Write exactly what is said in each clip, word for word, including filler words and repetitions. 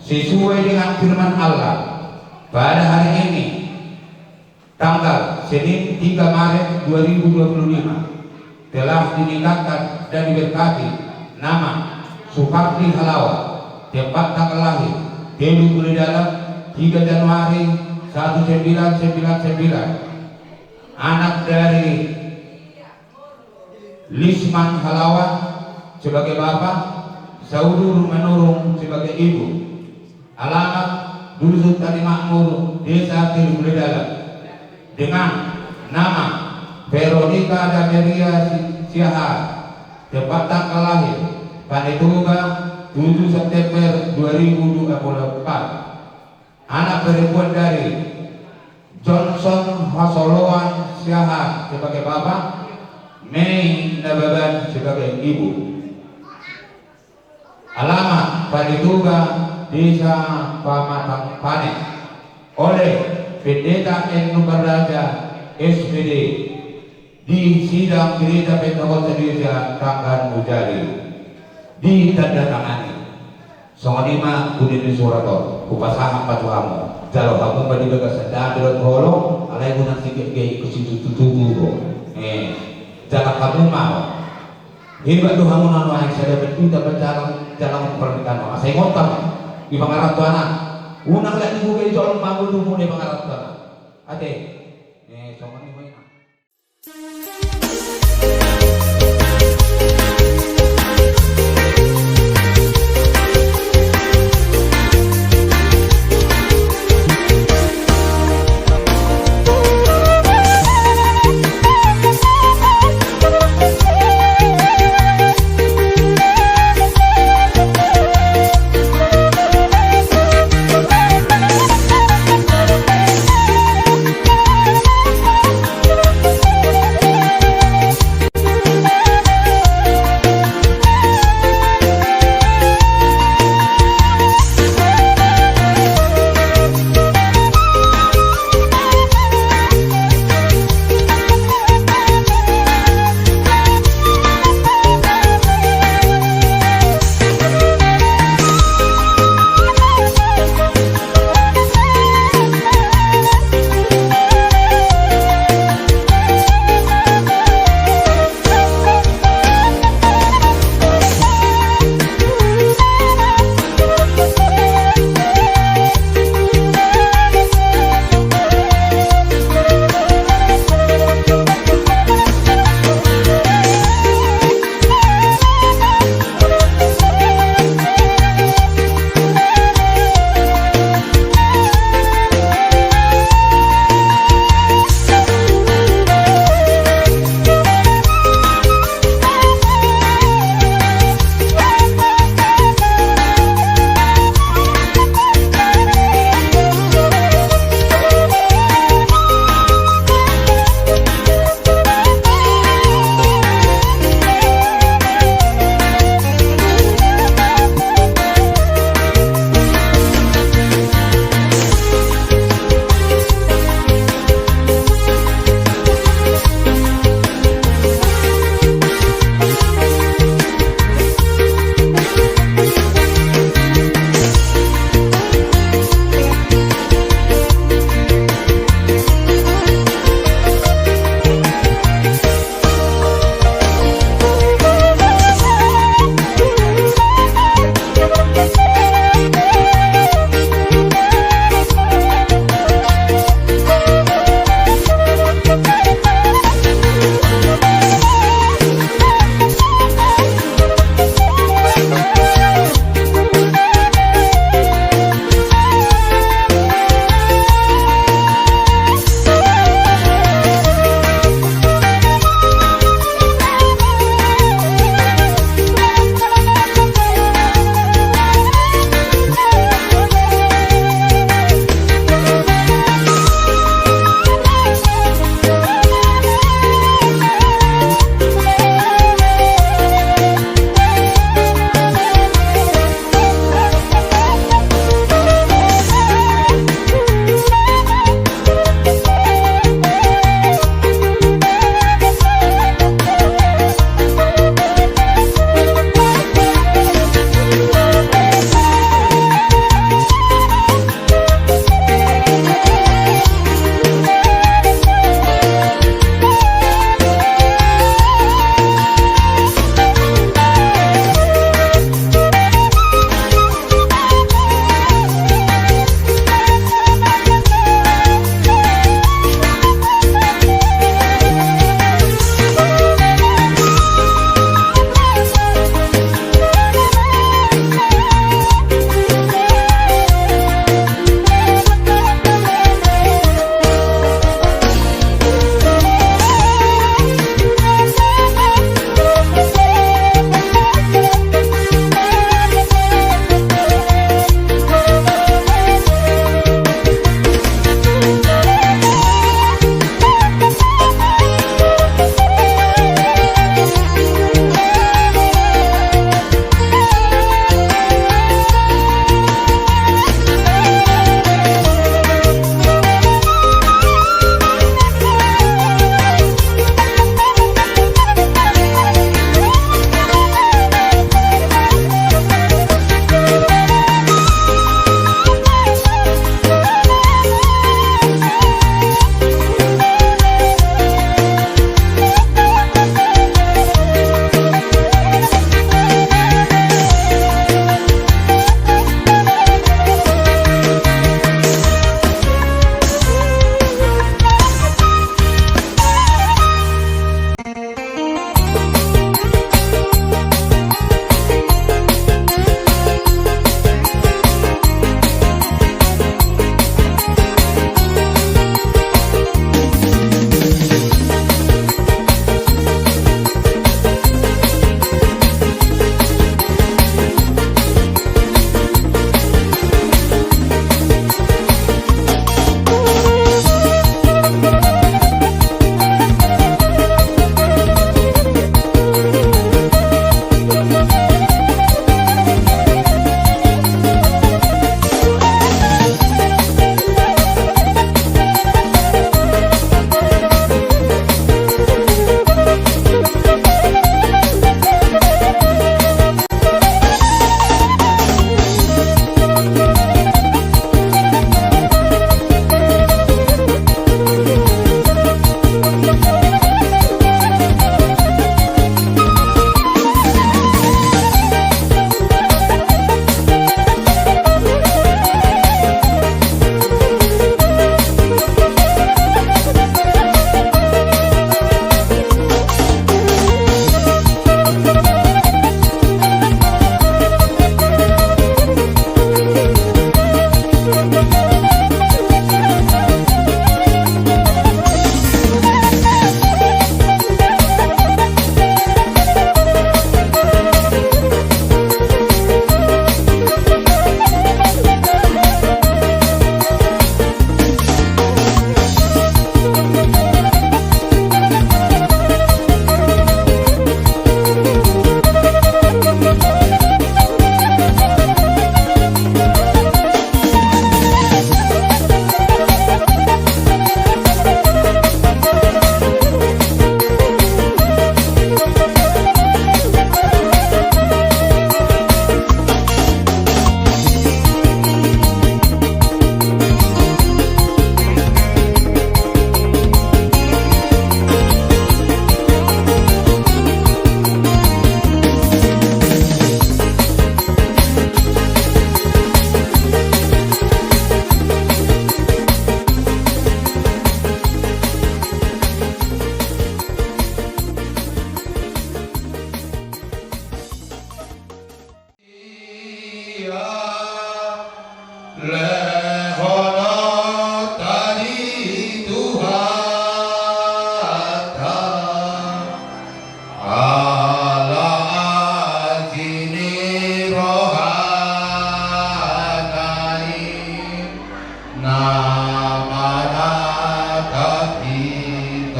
Sesuai dengan firman Allah, pada hari ini, tanggal Senin tiga Maret dua ribu dua puluh lima, telah dinikahkan dan diberkati nama Supardi Halawa, tempat tanggal lahir, Telu Bule Dalam, tiga Januari seribu sembilan ratus sembilan puluh sembilan, anak dari Lisman Halawa sebagai bapa, Saudur Manurung sebagai ibu. Alamat: Dusun Tani Makmur, Desa Telu Bule Dalam. Dengan nama Veronica Dameria Si-, Siahaan, tempat tanggal lahir, Panitoba, tujuh September dua ribu dua puluh empat. Anak perempuan dari Johnson Hasoloan Siahaan sebagai bapa, Mei Nababan sebagai ibu. Alamat: Panitoba, Desa Pamatang Pane. Oleh Pendeta Eno Barraja, S P D, di Sidang Gereja Pentakosta Indonesia Tanggan Mujali. Ditandatangani. Songon i ma bunyi ni surat on, hupasahat ma tu hamu. Jalo hamu ma di bagasan dame dohot holong, alai unang sigek-gek, ingkon situtu-tutu do. Eh, jalo hamu ma on. Hebat do hamu na nuaeng, sada bandita manjalang, jalang pernikahan on. Asa ingot hamu di pangarantoan an. Unang lak dibuka i jolma ngolumuna di pangarantoan an. Ate. Eh, songon i ma i na.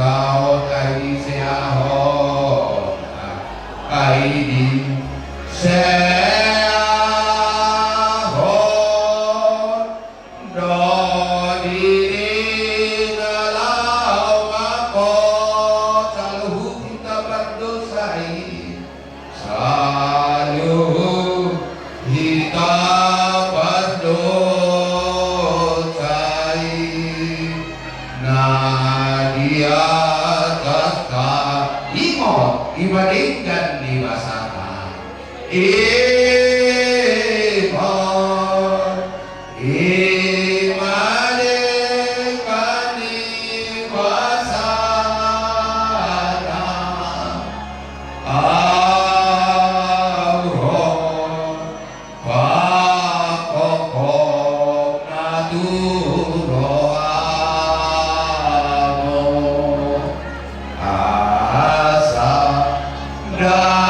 Laho ai di seahon, ai di seahon do dirina laho mangkot saluhut hita pardosa i. Saluhut hita pardosa i na di atas ta-, ingot, i ma denggan ni basata. Ingot, i ma denggan ni basata. Au ro pakokok na tu rohamu, asa dapotan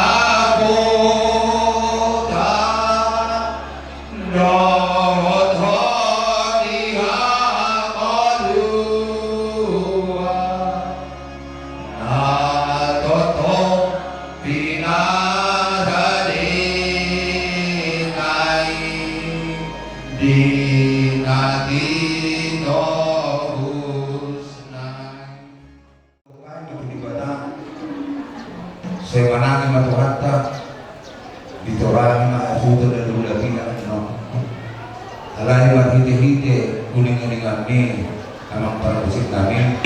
dohot ho di hangoluan na tongtong pinarade nai di na tinohusna i. Sai manangi ma Tuhanta, ditorang ma hasuhuton na dua pulu lima no. Alai marhitehite uninguningan ni amang parmusik nami,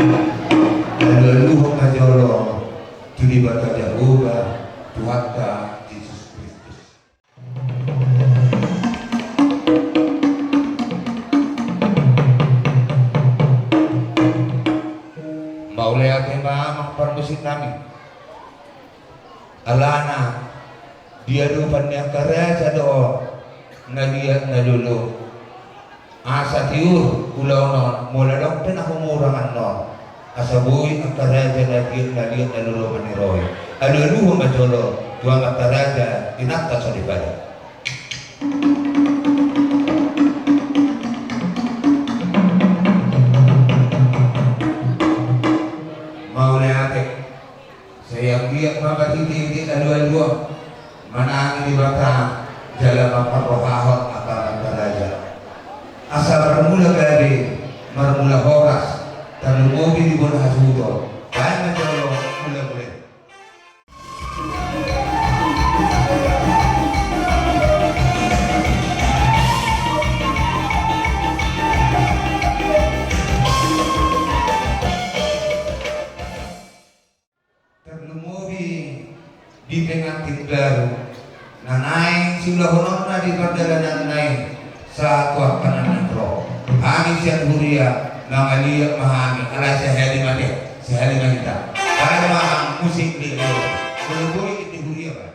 alualuhon ma jolo tu Debata Jahowa, Tuhanta Jesus Kristus. Mauliate ma amang parmusik nami. Alana di adopan ni angka raja do na liat na lolo. Asa tiur ulaon on molo adong pe na humurang annon, asa boi angka raja na liat na liat na lolo maniroi. Alualuhon ma jolo tu amanta raja inanta soripada. Mauliate. Sai anggiat ma marhitehite alualuhon manangi Debata jala mamparrohahon angka amanta raja, asa marmula gabe, marmula horas, tarlumobi di bona hasuhuton. Baen ma jolo mulamula i. Tarlumobi di pengantin baru na naeng siulahononna di pardalanan na i sahat tu angka na naeng ro. Hami sian huria mangaliat ma hami, alai sahali ma te, sahali ma hita. Baen ma musik di, di, molo boi di huria, baen.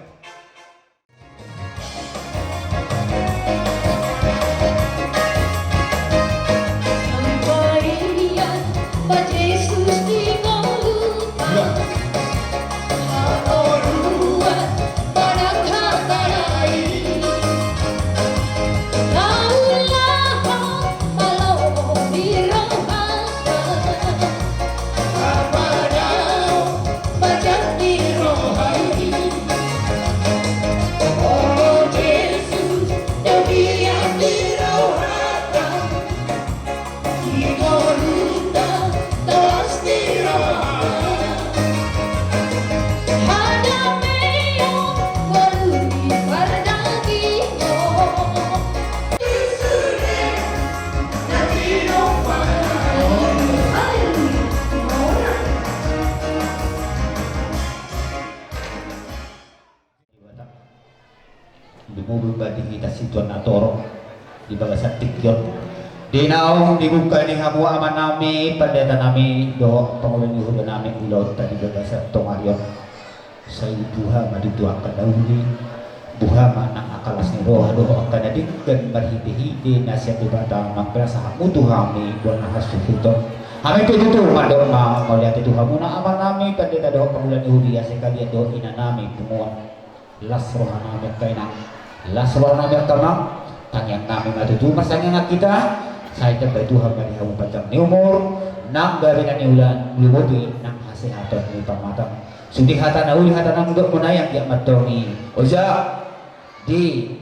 Di mobil badi hita situan na torop di bagasan tingki on. Di naung dibuka ni hamu amanami, pandatanami dohot pangula ni huria nami ulaonta di bagasan tongari on. Sai buha ma di tu angka na uli, buha ma nang angka las ni roha dohot angka na denggan marhitehite na sian Debata mambahen hamu tu hami bona hasuhuton. Hami pe tutu mandok ma mauliate tu hamuna amanami pandita dohot pangula ni huria sekalian dohot inanami punguan. Las rohanami angka inang, las rohanami angka amang, tangiangnami ma tutu marsangiangan hita, sai tambai Tuhan ma di hamu panjang ni umur, nang gabe na niula, lumobi nang Sehat ni pamatang. Sude hata na uli, hata na uli, dohot muna i anggiat mantong i oja di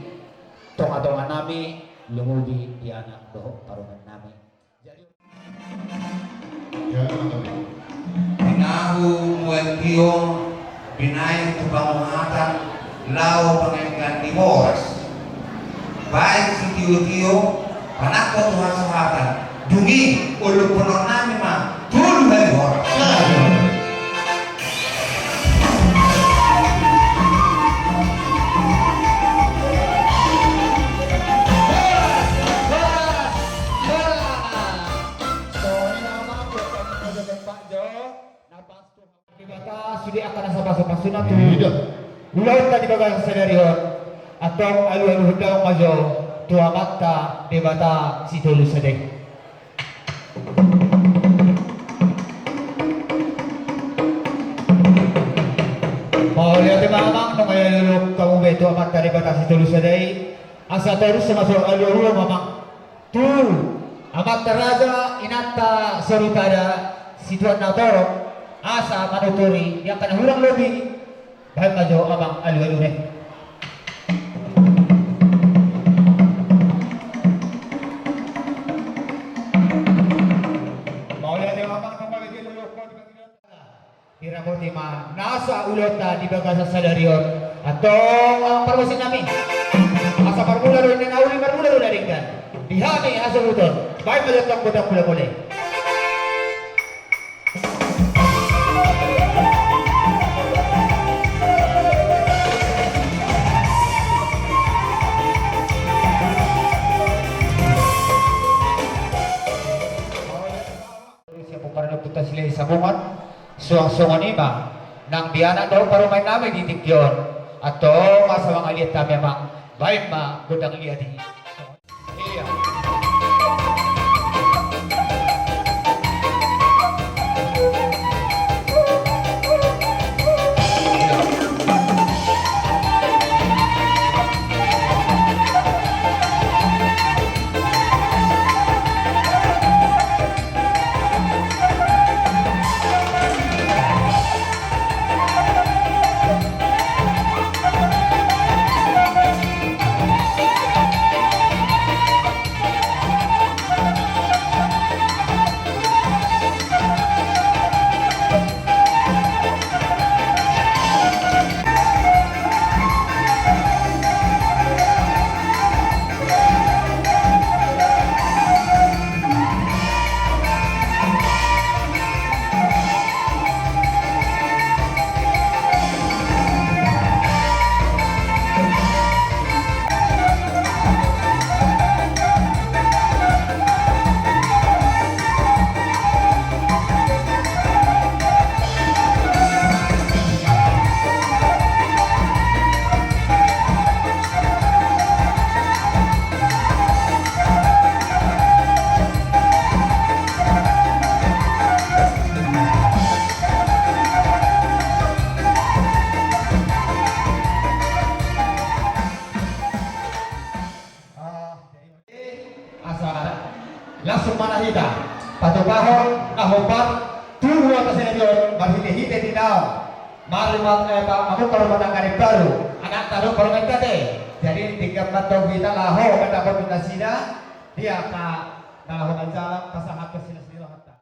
tonga-tonga nami, lumobi di anak dohot parumaen nami. Jadi, ya, betul. Pinahu mual tio, binaen tu panguhatan, laho pangenggan ni boras. Baen sitio-tio, panangkok tu hasahatan, dung i, olophononnami ma tolu hali horas. Debata sude angka na sapasupasu na tu ulaonta di bagasan sadari on. Antong alualuhon damang ma jo tu Amanta Debata Sitolu Sada i. Mauliate ma amang, nunga dialualuhon hamu be tu Amanta Debata Sitolu Sada i. Asa torus ma jo alualuhon amang. Tu amanta raja, inanta soripada, situan na torop, asa manuturi di angka na hurang lobi, baen ma jo amang alualuhon i. Mauliate ma amang, nunga dialualuhon hamu. Diramoti ma nasa ulaonta di bagasan sadari on. Antong amang parmusik nami, asa marmula do na uli, marmula do na denggan di hami hasuhuton. Baen ma jo antong godang mula-mula i. Siap pomparan ni ompunta Silahisabungan, suang songon i ma nang di anak dohot parumaen nami di tingki on. Antong asa mangaliat hami amang, baen ma godang liat i. Iya. Asa langsung ma hita patupahon na hombar tu ulaonta sadari on marhitehite di naung mamungka rumah tangga na imbaru anakta dohot parumaenta ate. Jadi denggan ma antong hita laho mandapot nasida di angka na laho manjalang pasahathon nasida rohanta.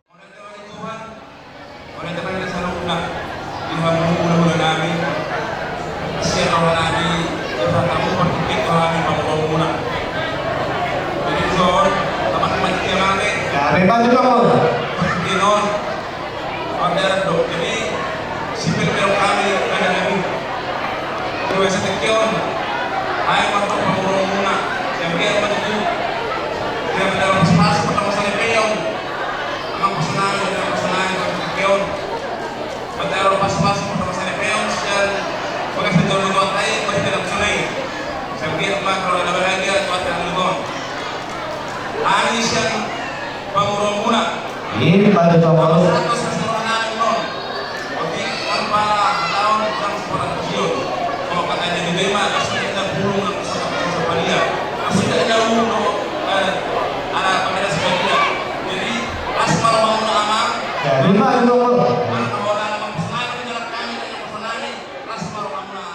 Mauliate ma di Tuhan, mauliate ma di saluhutna, di hamu hulahula nami, sian roha nami, di hatamu partingkian roha nami, pamoruonmuna. Jadi, Tuhan, teman-teman, kita mangke. Ya, bebas juga, Bang. Partingkian on, order do. Jadi, simpel belok kami, ada kami. Dua setekion, hai, mantap, pamoruonmuna. Yang dia betul, dia betul, pas-pas, pertama kali peong. Amang pasangan, amang pasangan, amang pasangan. Mantaro pas-pas, mantaro pasangan peon, sian bagas ni tolu dua tai, bagi dalam sungai. Sambil amang, kalau ada bahagia, kuat dalam lubang. Ani sian pamoruonmuna. Ini pada tahu. Seratus, seratus, seratus, seratus. Oke, tanpa tahun, tanpa seratus. Kalau katanya di Bema, kasih kita burung, kasih kita palia. Kasih kita burung, eh, anak pemuda sebagian. Jadi, Las ma rohamuna, Amang. Jadi, Amang, itu, Amang. Amang, rohamuna, Amang, pesanan, pesanan, pesanan, las ma rohamuna.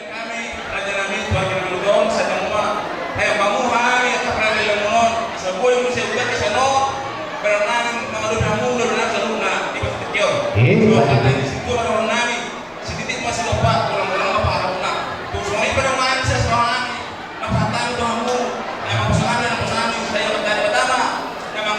Kami, raja nami, tuan nami, lugaon, sadamua. Hai, pamu hami, angka paralelemuna on. Asa boi muse ubat di sano. Berarti nami mangadopi hamu, dohot nami saluhutna di bagasan tingki on. Iya. Dohot hata ni sintua dohot nami. Sititik ma sigompa, ulang-ulang ma pangarahutna. Tung songon i pe dongan sian roha nami. Nang pasahat nami tu hamu. Nang pasahat nami, nang pasahat nami, sai Amanta Debata ma. Nang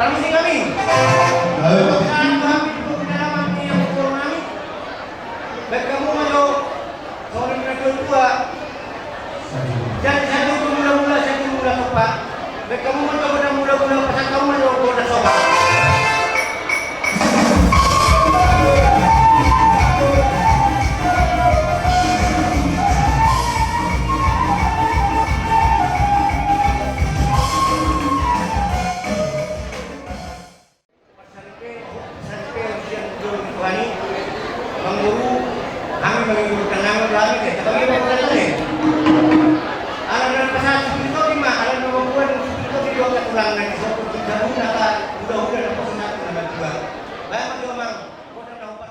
Parmusik nami. Ayo. Pasahat ma hami tu pedalaman ni amangboru nami. Baen hamu ma jo songon na tua-tua. Jadi satu tu mula-mula, satu mula sopa. Baen hamu ma jo gondang mula-mula, pasahat hamu ma jo gondang sopa. Amangboru, hami mangihuthon tangan hami, eh, tabagi ma hutana, eh. Ala na pasahat supir topi ma, ala na mamboan supir topi, dua hatulang na disokot di jabuna, hula-hula na pasahat na matua. Baen ma jo amang, gondang na hombar.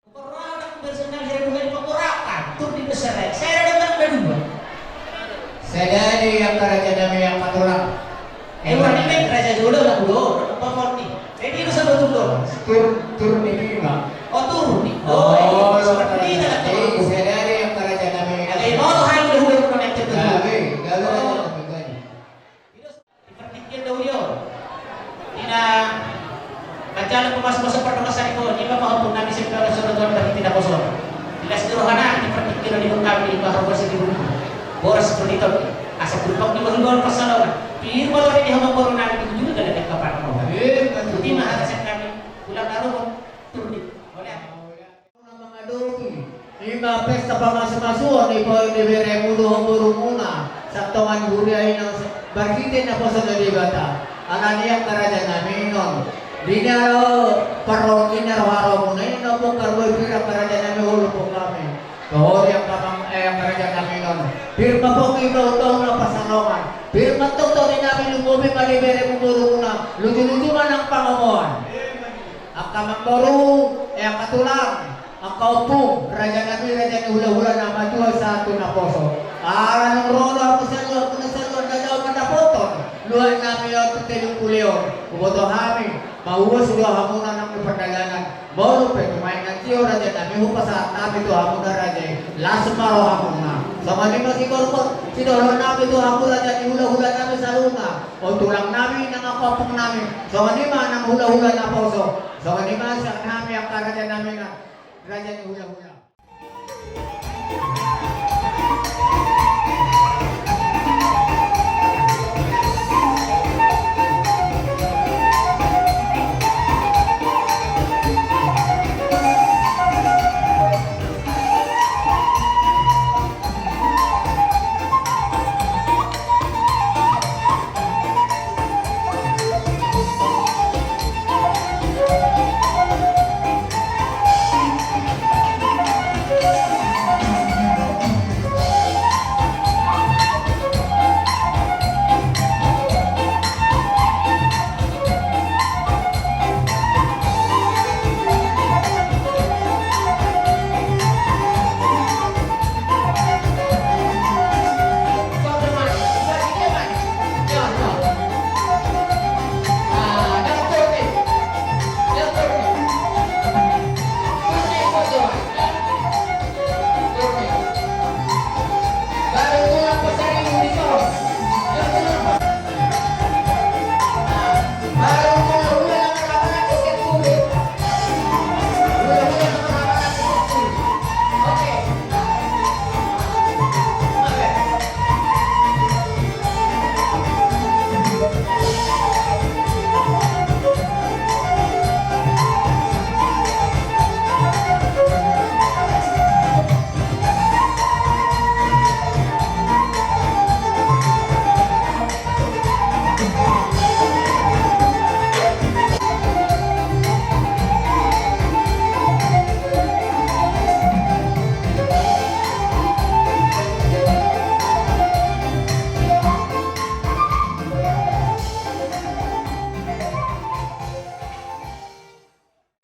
Pengkorakan bersama saya dengan pengkorakan, tur di besar saya ada dengan kedua. Sadari angka raja nami angka tulang. Eh, wah, ini raja Jolo, lah, Jolo, apa Forti? Jadi itu sama tuh, Jolo. Tur, tur ni lima. Oh, tur ni. Oh, seperti itu, kan, eh, teman-teman. Sadari angka raja nami. Ada yang mau tuh, hai, udah, udah, udah, udah, udah. Gabe, gabe, oh. Raja nami, gabe. Di partingkian do i on. Di na manjalo pamasumasu pardongansaripeon, i ma pahompu nami sian Tuhan, sian Tuhan, bagi di naposo. Di las ni roha nami di partingkian on, di bungkam, di bahar, di bungkam. Boras, di tondingon. Asa turpuk di bungkam, pansalongan. Pir ma roha ni hamu boru nami, di ujung, di angka panongan. Di ma hata sian nami, ulang na ro, tur di. Oleh. Na mangadopi, i ma pesta pamasumasuon ni, ni beremu dohot borumuna, sian tonga ni huria i nang se-, marhite naposo ni Debata. Alani i angka raja nami on, di na ro parrohahon ni rohamuna i, na bungkam do i, pir angka raja nami, olo bungkam i. Dohot i angka mang-, eh, angka raja nami on. Pir ma pongki, baunbaun na pansalongan. Pir ma tongtong ni nami, lumobi ma di beremu borumuna, lujuluju ma nang pangomoan. Angka amangboru, eh, angka tulang, angka ompung, raja nami, raja ni hulahula na matua sahat tu naposo. Ala naung ro do hamu saluhutna, saluhutna na daong mandapothon luat nami on tu Teluk Pule on. Huboto hami, mauas do hamuna nang tu pardalanan. Molo pe tumai na tio raja nami, hupasahat hami tu hamuna raja i, las ma rohamuna. Songon i ma sigorgor sidohonon nami tu hamu raja ni hulahula nami saluhutna. O tulang nami nang angka ompung nami, songon i ma nang hulahula naposo, songon i ma sian hami angka raja nami nang raja ni hulahula.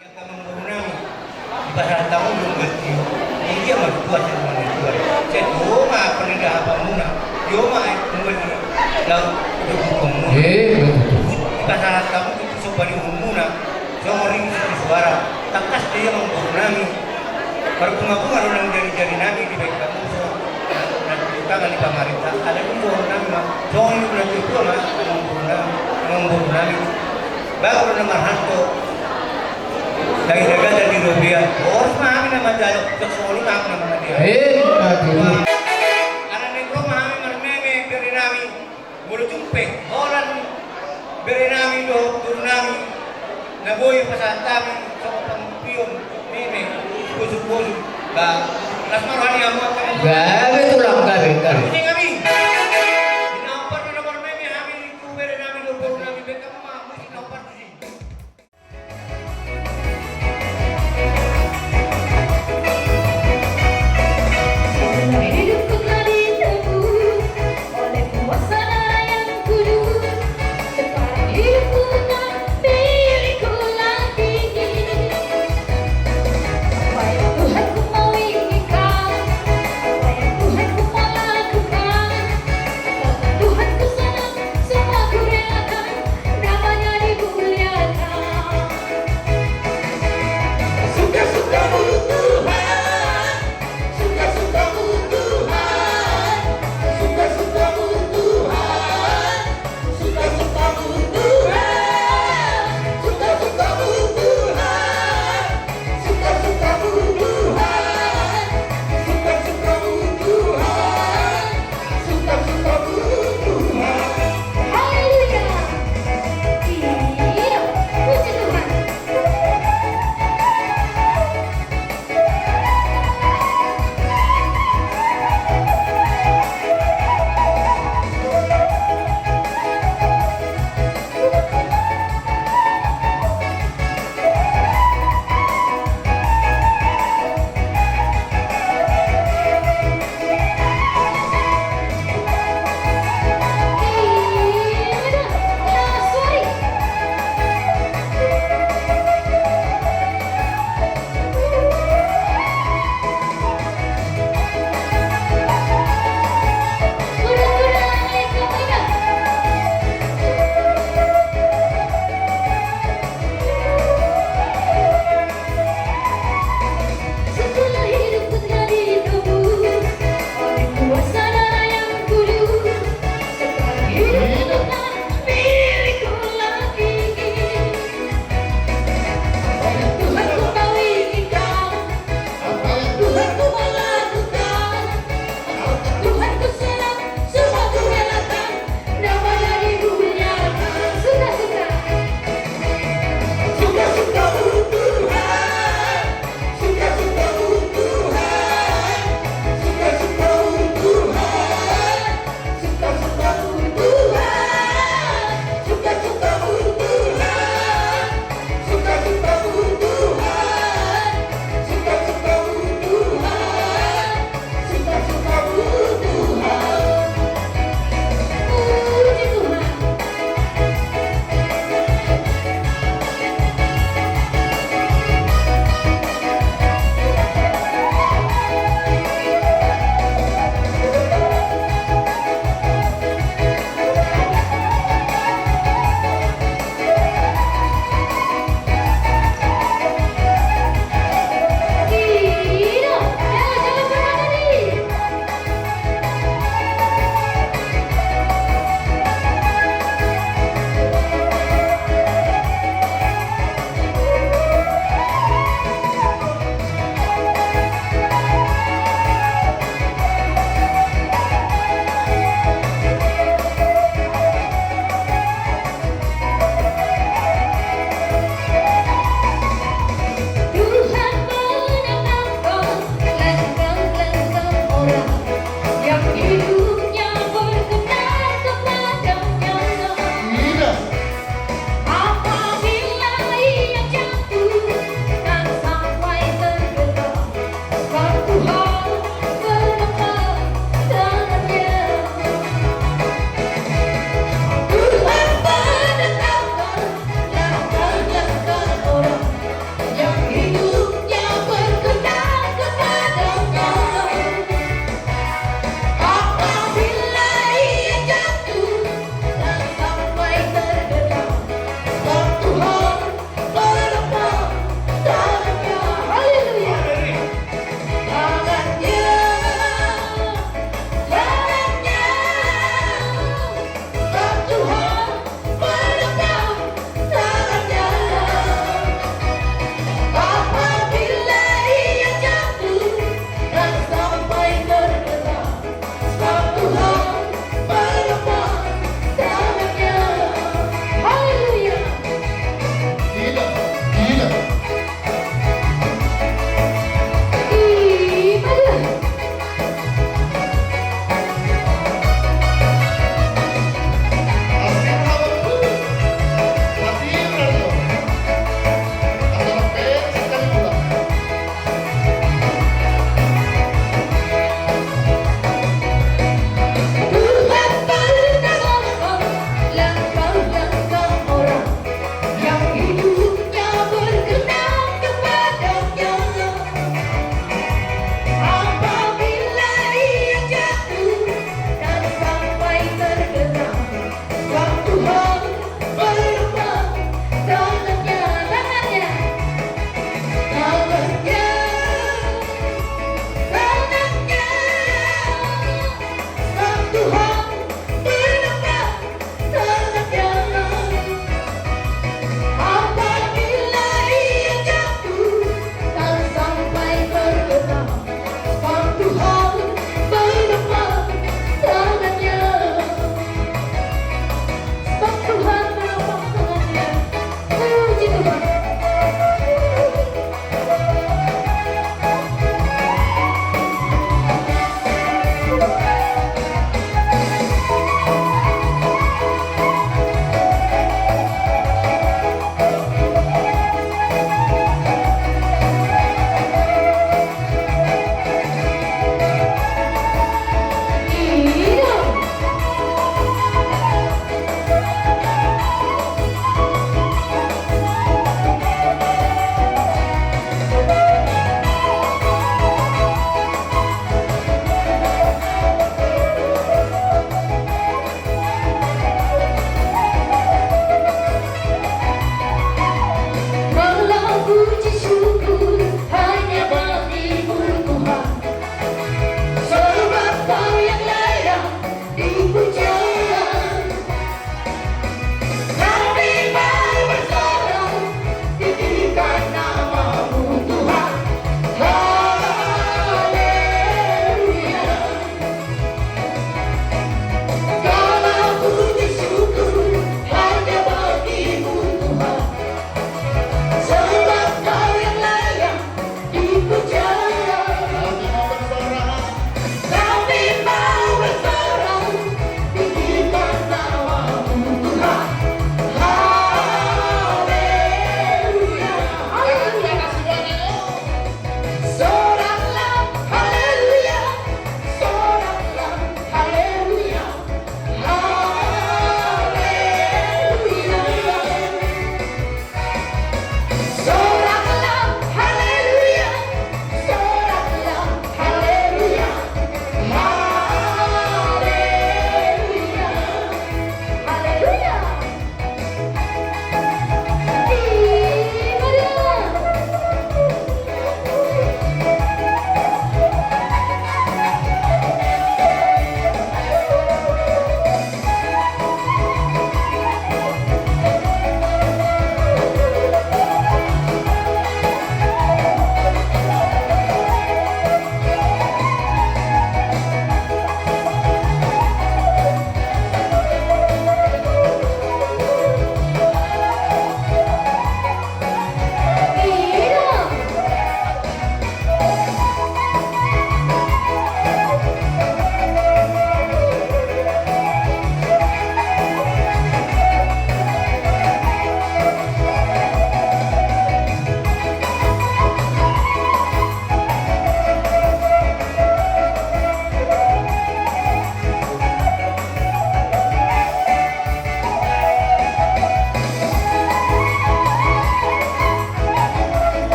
Ia, amangboru nami, dipasahat hamu do berarti. Ia ma tuan, ia ma tuan. Sai tutu ma parnidahanmuna. Ia ma, eh, mungkin lau, itu hukummu. Eh, betul. Dipasahat hamu tu somba ni uhumuna. Songon ringgit sitio suara. Tangkas do ia, amangboru nami. Marbungabunga do nang jarijari nami dibahen hamu. Songon na di tangan ni pamarenta. Alai songon nami ma. Songon i do na tutu ma, amangboru nami. Amangboru nami. Baru na marhanto. Daging dagatan di robean. Boras ma hami na manjalo. Jok songon i ma hami na manjalo. Eh, aduh. Ala ni ro ma hami marmeme bere nami. Molo tung pe holan bere nami dohot boru nami. Na boi pasahat hami songon pangurupion meme. Ba, las ma roha ni hamu angka. Gabe tulang, gabe, gabe. Musik hami. Di na hombar do na marmeme hami, tu bere nami dohot boru nami, baen hamu ma musik na hombar tusi. Hidupku telah ditebus oleh kuasa Darah Yang Kudus. Sekarang hidupku bukan milikku lagi. Apa yang Tuhanku mau inginkan, apa yang Tuhanku mau lakukan,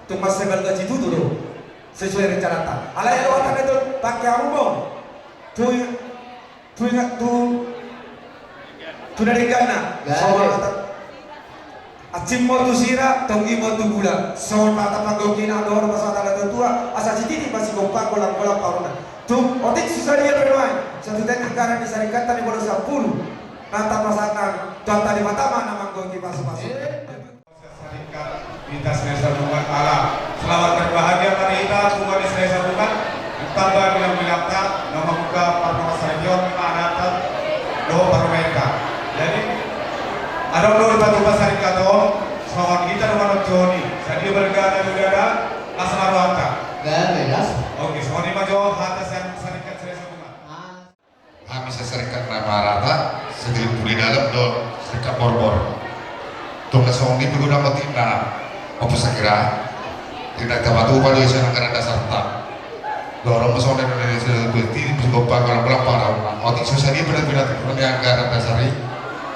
Tung mansai balga situtu do. Sesuai rencanata. Alai alo hata na tu pake hamu ma. Tu, tu ingat tu. Tu na dengganna. Songon hata. Ancim ma tu sira, tonggi ma tu gula. Songon hata panggoki na dohot pasahat hata na tua. Asa sititi ma sigompa, golang-golang paruhutna. Tung otik so sadia pe nuaeng. Satu ten anggaran di saringkanta di bulan sampulu. Na tapasahat nang. Tuhan tadi mata ma na manggoki pasu-pasu. Saringkat Siregar Bungan ala. Selamat berbahagia mari hita, Bungan Siregar Bungan. Tamba bilang-bilangta, na mambuka parmasa region, paradatta dohot parmaenta. Jadi, adong do dipatupa saringkat on, songon hita do manonjoni. Jadi, bergana juga ada, las na rohanta. Oke, songon i ma jo hata sian saringkat Siregar Bungan. Hami saringkat na marata, setiap puli dalam do saringkat borbor. Tung na songon i pe godang otik na, Ompu Sagira. Tidak tapatupa do isi anggaran dasarta. Dorong ma songon i do dari setiap puli, bisa gopa golang-golang paruhutna. Otik so sadia pe na pinatupa ni anggaran dasar i.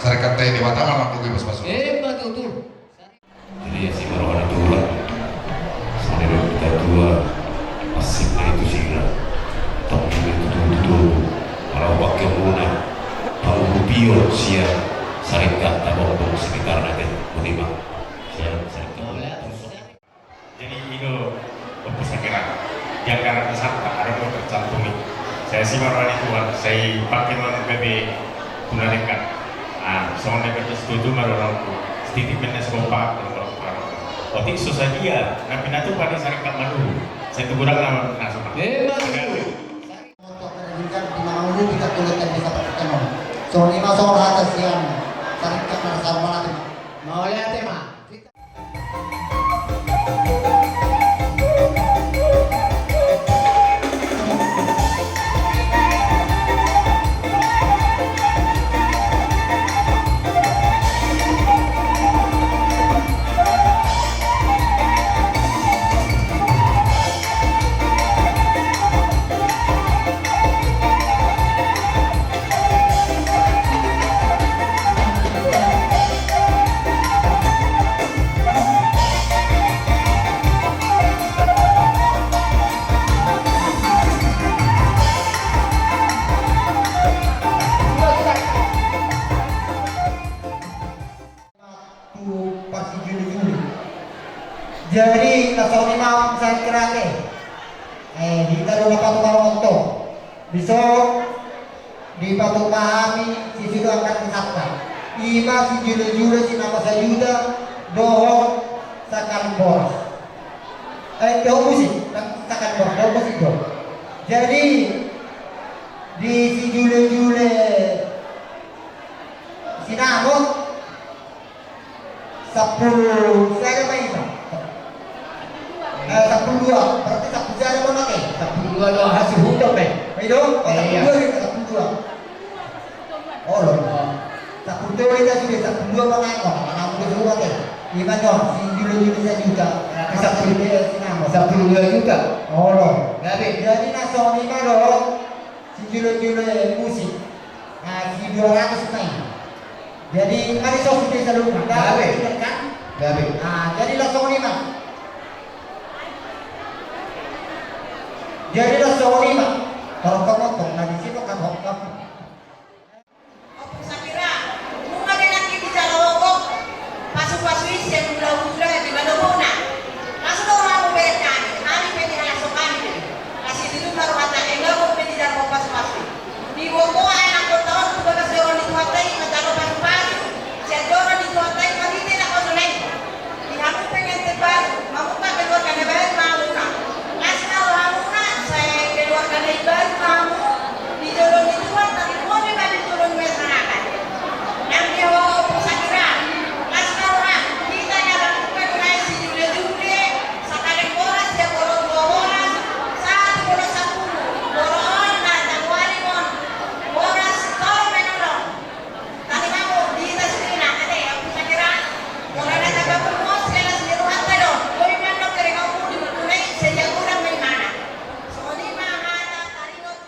Saringkat tai di mata ma na manggoki pasu-pasu. Emma tutu. Jadi asi ma roha ni Tuhan. Songon i do hita tua. Asik na itu sira. Tong itu tutu tutu. Kalau pakai muna. Tahu rupion sian saringkat tabong-bong sekitar nanti. Muni ma. Sian saringkat. Jadi i do Ompu Sagira. Di anggaran dasarta adong do tercantum i. Sai asi ma roha ni Tuhan, sai pake ma gabe tu na denggan. Ah, songon na gabe situtu ma rohangku. Sititi pe na sigompa, golang-golang paruhutna. Otik so sadia na pinatupa ni saringkat Manurung. Sai tu godang na, na so ma. Emma tutu. Songon i ma songon hata sian saringkat na saur malam. Mauliate ma. Tu parsijulu-julu. Jadi na songon i ma Ompu Sagira ate. Eh, hita do na patupa on tong. Dison dipatupa hami sisuda anggaran dasarta. I ma sijulu-julu sinamot sajuta dohot sakaleng boras. Eh, dohot musik, nang sakaleng boras, dohot musik do. Jadi di sijulu-julu sinamot sampulu sada ma i ma. Eh, sampulu dua, berarti sampulu sada ma i ma. Sampulu dua do hasil hukum pe. Ido? Oh, sampulu dua, sampulu dua. Olo. Sampulu dua i tadi, sampulu dua ma i ma. Mana mungkin dua pe. I ma jo, sijulu-julu sajuta. Berarti sampulu dua sinamot. Sampulu dua juta. Olo. Jadi na songon i ma do. Sijulu-julu musik. Nah, si dua ratus ma i. Jadi, mari so sude saluhutna. Gabe. Kan? Gabe. Nah, jadi langsung i ma. Jadi langsung i ma. Tarokko motong, na di situ kan hokam. Ompung Sagira, nunga denang i dijalo gok, pasu-pasu i sian hulahula di balogona. Langsung do rohamu bereng nami, hami pe dihalaso hami do i. Asi di luma rohanta, enggak gok pe dijalo pasu-pasu i. Diboan do anak kota on tu bagas joro ni Tuhanta i manjalo pasu-pasu. Sian joro ni Tuhanta i marhite na kosona i. Di hamu pe na ente baru, mamungka keluarga na baru ma hamuna. Las ma rohamuna, sai keluarga na imbaru ma hamu. Di jolo ni Tuhan, tarimuon ma di jolo ni masyarakat. Nang di ho Ompung Sagira, las ma roham, hita na mamungka nunga i sijule-jule, sakaleng boras, sia boras dua boras, sahat tu boras sampulu, boras on na tamuari mon, boras tolu menolong. Tadi mamu di hita sudena, ate, Ompung Sagira. Molo na tamba pulmos, kena sini rohanta do. Boi mandok kere kau pudi menggunai, sehingga kurang meimana. Songon i ma hata taringot.